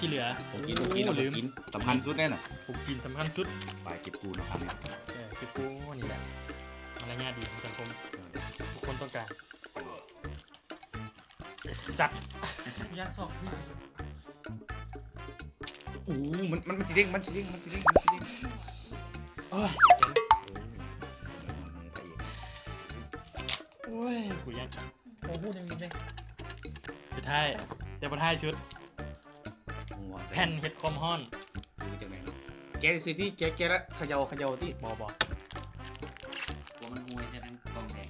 ທີ່ເຫຼືອ ຂອງກິນ ຂອງກິນ ໂອ້ ເອົາຂອງກິນ ສຳຄັນສຸດແນ່ນະ ຂອງກິນສຳຄັນສຸດ ໄປເກັບກູ້ນະຄັບນີ້ ເອີ ເກັບກູ້ນີ້ແຫຼະ ມາລະຍາດດີຂອງສັງຄົມ ເອີ ທຸກຄົນຕ້ອງການ ໄອ້ສັດ ຢ້ານສອກ ໂອ້ ມັນ ມັນ ມັນຊິເດ້ງ ມັນຊິເດ້ງ ມັນຊິເດ້ງ ມັນຊິເດ້ງ ໂອ້ຍ ໂອ້ຍ ກູຢ້ານ ໂອ້ ຮູ້ຈັ່ງນີ້ເດ້ ສຸດທ້າຍ ແຕ່ບໍ່ທ້າຍສຸດ ແຜ່ນເຮັດຄວາມຮ້ອນ ຄືຈັ່ງໃດເນາະ ແກະຊິຕິ ແກະ ແກະລະເຂົາເຈົ້າ ເຂົາເຈົ້າຕິ ບໍ່ ບໍ່ ພວກມັນຫ້ວຍໃສ່ທັງກ່ອງແດງ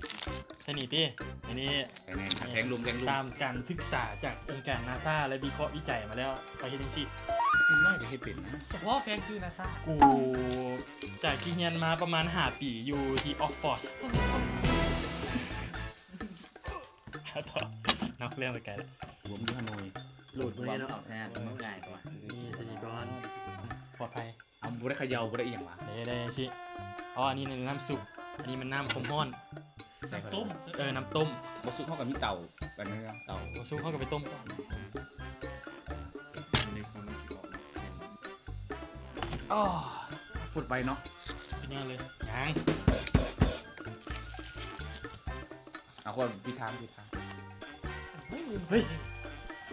ໃສ່ນີ້ຕິ ອັນນີ້ ແມ່ນ ແມ່ນ ແທງລຸ່ມ ແທງລຸ່ມ ຕາມການສຶກສາຈາກອົງການນາຊາ ແລະ ວິເຄາະວິໄຈມາແລ້ວ ຂ້ອຍເຮັດຈັ່ງຊີ້ ນ້ອຍກໍເຮັດເປັນນະ ສະເພາະແຟນຊື່ນາຊາ ກູຈາກທີ່ຮຽນມາປະມານຫ້າປີຢູ່ທີ່ອອກຟອດ ຕໍ່ ນອກເລື່ອງໄປໄກແລ້ວ ລວມຢູ່ຮາໂນຍ ໂຫຼດບໍ່ໄດ້ເນາະ ອອກແຊນມັນງ່າຍກວ່າ ນີ້ ສະນີກ່ອນ ປອດໄພ ເອົາ ບໍ່ໄດ້ເຂົາເຈົ້າ ບໍ່ໄດ້ອີ່ຫຍັງຫວາ ໄດ້ ໄດ້ຈັ່ງຊີ້ ອໍ ອັນນີ້ນ້ຳຊຸບ ອັນນີ້ມັນນ້ຳຄວາມຮ້ອນ ນ້ຳຕົ້ມ ເອີ ນ້ຳຕົ້ມ ບໍ່ສຸກເຮົາກໍມີເຕົາ ອັນນັ້ນເນາະ ເຕົາ ບໍ່ສຸກເຮົາກໍໄປຕົ້ມ ອໍ ຟົດໄວເນາະ ສຸດຍອດເລີຍ ຍັງ ເອົາ ຄົນທີ່ທາງ ທີ່ທາງ ເຮີ້ຍ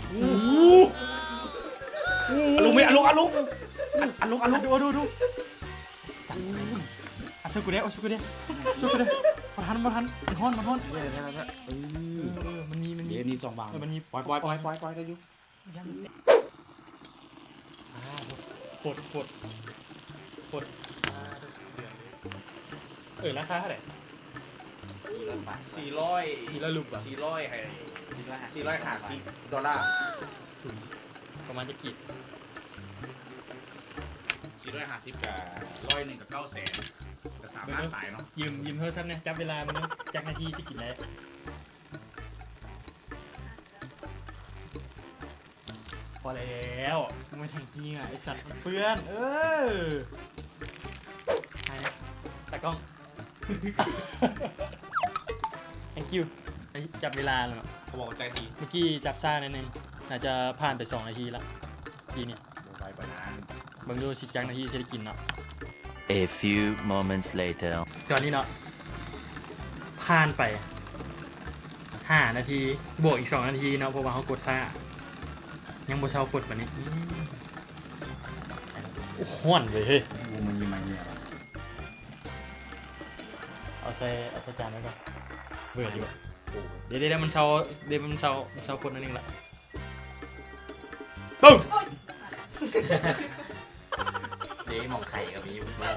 ໂອ້ໂຫ ອາລົງແມ່ ອາລົງ ອາລົງ ອາລົງ ອາລົງ ດູ ດູ ດູ ສັດ ອາ ຊ່ວຍກູແດ່ ໂອ້ ຊ່ວຍກູແດ່ ຊ່ວຍກູແດ່ ບໍ່ທັນ ບໍ່ທັນ ມັນຮ້ອນ ມັນຮ້ອນ ເອີ ເອີ ມັນມີ ມັນມີ ເອີ ມີສອງບາງ ເອີ ມັນມີ ປ່ອຍ ປ່ອຍ ປ່ອຍ ປ່ອຍ ໄດ້ຢູ່ ອາ ຟົດ ຟົດ ຟົດ ອາ ເອີ ລາຄາເທົ່າໃດ? ສີ່ຮ້ອຍບາດ ສີ່ຮ້ອຍ ສີ່ຮ້ອຍລູບາ ສີ່ຮ້ອຍ ໃຫ້ ສີ່ຮ້ອຍຫ້າສິບ ສີ່ຮ້ອຍຫ້າສິບດອນລາ ປະມານຈັກກີບ? ສີ່ຮ້ອຍຫ້າສິບ ກະຮ້ອຍໜຶ່ງກະເກົ້າແສນ ກະສາມລ້ານປາຍເນາະ ຢືມ ຢືມໂທລະສັບແດ່ ຈັບເວລາເບິ່ງດູ ຈັກນາທີຈະກິນໄດ້? ພໍແລ້ວ ບໍ່ແມ່ນຖັງເຫື່ອ ໄອ້ສັດ ມັນເປື້ອນ ເອີ ໃຫ້ຕາກ້ອງ thank you ໄດ້ຈັບເວລາແລ້ວເນາະ ເຂົາບອກວ່າໃຈດີ ເມື່ອກີ້ຈັບຊ້າໜ້ອຍໜຶ່ງ ໜ້າຈະຜ່ານໄປສອງນາທີລະ ກີ້ນີ້ ບໍ່ໄວປານນັ້ນ ເບິ່ງດູຊິຈັກນາທີຊິໄດ້ກິນເນາະ. A few moments later. ຕອນນີ້ເນາະ ຜ່ານໄປຫ້ານາທີ ບວກອີກສອງນາທີເນາະ ເພາະວ່າເຮົາກົດຊ້າ ຍັງບໍ່ເຊົາຟົດປານນີ້ ອືມ ໂອ້ ຮ້ອນເວີຍເຮີ້ຍ ໂອ້ ມັນມີໄມ້ເຫຍື້ອ ເອົາໃສ່ ເອົາໃສ່ຈານໄວ້ກ່ອນ ເວີຍຢູ່ ໂອ້ ດຽວໆ ມັນເຊົາ ດຽວມັນເຊົາ ມັນເຊົາຟົດໜ້ອຍໜຶ່ງລະ. ປຶ້ງ ເດ້ ໝ່ອງໄຂ່ກໍມີຢູ່ ເອີ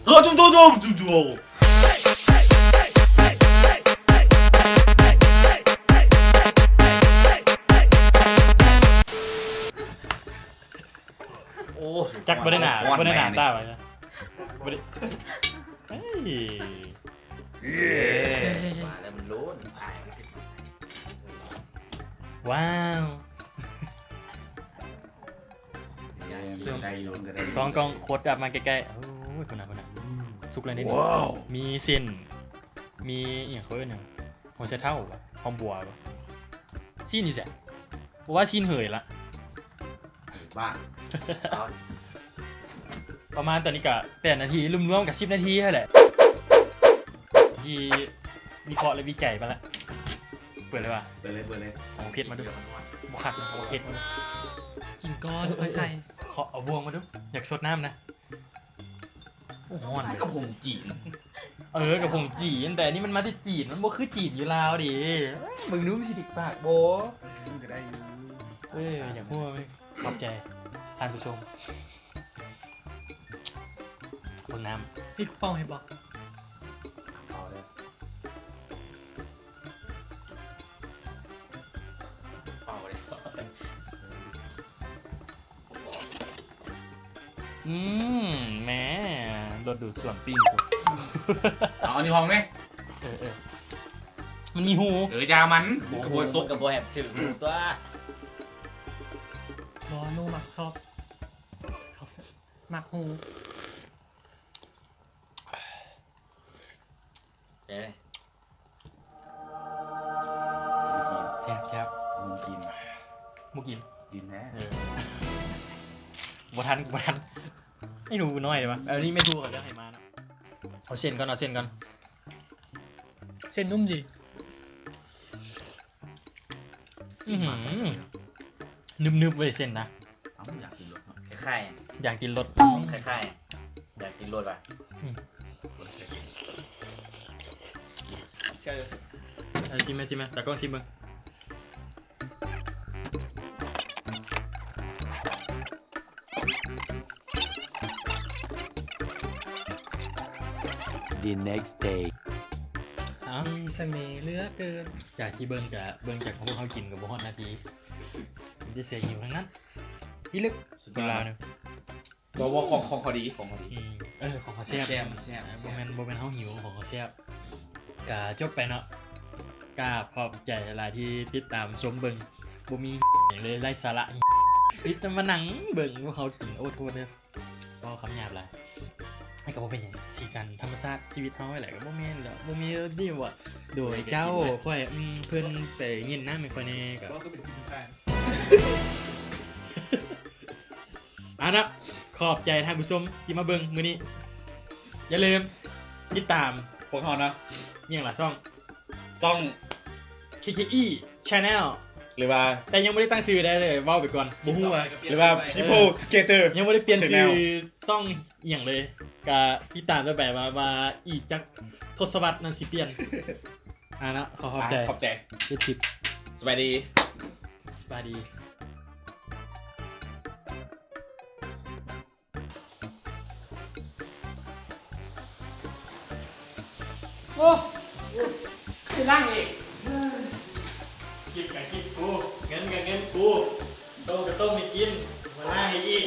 ໂອ້ໂຫ ໂອ້ ຈັກບໍ່ໄດ້ໜ້າ ບໍ່ໄດ້ໜ້າຕາໄວ້ນະ ບໍ່ໄດ້ ເອີຍ ເຢ້ ວ່າແລ້ວມັນໂລນ ອ້າຍ ວ້າວ ເອີ ໄດ້ຢູ່ ກໍໄດ້ຢູ່ ກ້ອງ ກ້ອງ ໂຄດອັບມາໃກ້ໆ ໂອ້ຍ ພຸ້ນນະ ພຸ້ນນະ ອືມ ສຸກແລ້ວນີ້ ວ້າວ ມີເສັ້ນ ມີອີ່ຫຍັງເຂົາເອີ້ນຫຍັງ ຫົວໄຊເທົ້າບໍ ຫອມບົວບໍ ຊີ້ນຢູ່ໃສ ບໍ່ວ່າຊີ້ນເຫີຍລະ ບ້າ ປະມານຕອນນີ້ກະແປດນາທີ ລວມໆກະສິບນາທີຫັ້ນແຫຼະ ທີ່ວິເຄາະ ແລະ ວິໄຈມາລະ ເປີດເລີຍວ່າ ເປີດເລີຍ ເປີດເລີຍ ເອົາເຜັດມາດູ ບໍ່ຄັກນະ ເອົາເຜັດມາດູ ກິນກ່ອນ ເອີ ຄ່ອຍໃສ່ ເອີ ເອີ ຂໍເອົາບ່ວງມາດູ ຢາກສົດນ້ຳນະ. ໂອ້ ຮ້ອນເລີຍ ກະຜົງຈີນ ເອີ ກະຜົງຈີນ ແຕ່ອັນນີ້ມັນມາແຕ່ຈີນ ມັນບໍ່ຄືຈີນຢູ່ລາວເດ້ ເບິ່ງດູມັນຊິຖືກປາກບໍ່ ມັນກະໄດ້ຢູ່ ເອີ ຢາກຮູ້ ຂອບໃຈທ່ານຜູ້ຊົມ ເບິ່ງນ້ຳ ເຮັດເປົ່າໃຫ້ບໍ່ ເປົ່າເດີ ເປົ່າເລີຍ ອືມ ແໝ່ ລົດດູດສ່ວນປີ້ງ ເອົາອັນນີ້ຫ້ອງແມ ເອີ ເອີ ມັນມີຮູ ເອີ ຢ່າມັນ ບໍ່ຮູ້ ມັນກະບໍ່ແຮບຖືກຮູ້ຕົວະ ບໍ່ ໜູມັກຊອບ ຊອບ ມັກຮູ້ ເອີ ແຊບໆ ຂອງຈີນ ບໍ່ກິນ ກິນແທ້ ເອີ ບໍ່ທັນ ບໍ່ທັນ ເມນູນ້ອຍເດ້ວະ. ເອີ ນີ້ເມນູເຂົາຈະໃຫ້ມາເນາະ. ເອົາເສັ້ນກ່ອນ ເອົາເສັ້ນກ່ອນ. ເສັ້ນນຸ້ມດີ. ອືຫື ໜຶບໆເວີຍເສັ້ນນະ. ເອົ້າ ຢາກກິນລົດເນາະ ຄ້າຍໆ ຢາກກິນລົດ ຄ້າຍໆ ຢາກກິນລົດວ່ະ. ອືມ ເອົາ ຊິມແມະ ຊິມແມະ ຕາກ້ອງຊິມເບິ່ງ. The next day. ເອົ້າ ມີສະເໜ່ເຫຼືອເກີນ. ຈາກທີ່ເບິ່ງກະເບິ່ງຈາກຂອງພວກເຮົາກິນກະບໍ່ຮອດນາທີ ມີແຕ່ເສຍຫິວທັງນັ້ນ. ພິລຶກ ຄົນລາວນີ້ ບໍ່ ບໍ່ ຂອງ ຂອງເຂົາດີ ຂອງເຂົາດີ. ອືມ ເອີ ຂອງເຂົາແຊບ ແຊບ ແຊບ. ເອີ ບໍ່ແມ່ນ ບໍ່ແມ່ນເຮົາຫິວ ຂອງເຂົາແຊບ. ກະຈົບໄປເນາະ. ກາບຂອບໃຈຫຼາຍທີ່ຕິດຕາມຊົມເບິ່ງ. ບໍ່ມີຫຍັງເລີຍ ໄຮ້ສາລະ ມີແຕ່ມານັ່ງເບິ່ງພວກເຮົາກິນ. ໂອ້ ໂທດເດີ ເວົ້າຄຳຫຍາບຫຼາຍ. ແຕ່ກະບໍ່ເປັນຫຍັງ ສີສັນທຳມະຊາດຊີວິດເຮົາຫັ້ນແຫຼະ. ກະບໍ່ແມ່ນແລ້ວ ບໍ່ມີເດີວ່າ ໂດຍເຈົ້າ ຂ້ອຍ ອືມ ເພິ່ນໄປເຢັນນ້ຳໃຫ້ຂ້ອຍແດ່. ກະ ເວົ້າຄືເປັນຊີວິດ ອ່ານະ ຂອບໃຈທ່ານຜູ້ຊົມທີ່ມາເບິ່ງມື້ນີ້. ຢ່າລືມຕິດຕາມພວກເຮົາເນາະ. ຫຍັງລະ ຊ່ອງ ຊ່ອງ ເຄເຄອີ Channel ຫຼືວ່າ ແຕ່ຍັງບໍ່ໄດ້ຕັ້ງຊື່ໃດເລີຍ ເວົ້າໄປກ່ອນ ບໍ່ຮູ້ວ່າ ຫຼືວ່າ People Together ຍັງບໍ່ໄດ້ປ່ຽນຊື່ Channel ຊ່ອງອີ່ຫຍັງເລີຍ. ກະຕິດຕາມຕໍ່ໄປວ່າ ວ່າອີກຈັກທົດສະວັດນັ້ນຊິປ່ຽນ. ອ່ານະ ຂໍຂອບໃຈ ອ່າ ຂອບໃຈ ເຮັດຄລິບ. ສະບາຍດີ ສະບາຍດີ. ໂອ້ ໂອ້ ຊິລ້າງອີກ. ຄິດກະຄິດກູ ເງິນກະເງິນກູ ຕົ້ມກະຕົ້ມໃຫ້ກິນ ມາລ້າງໃຫ້ອີກ.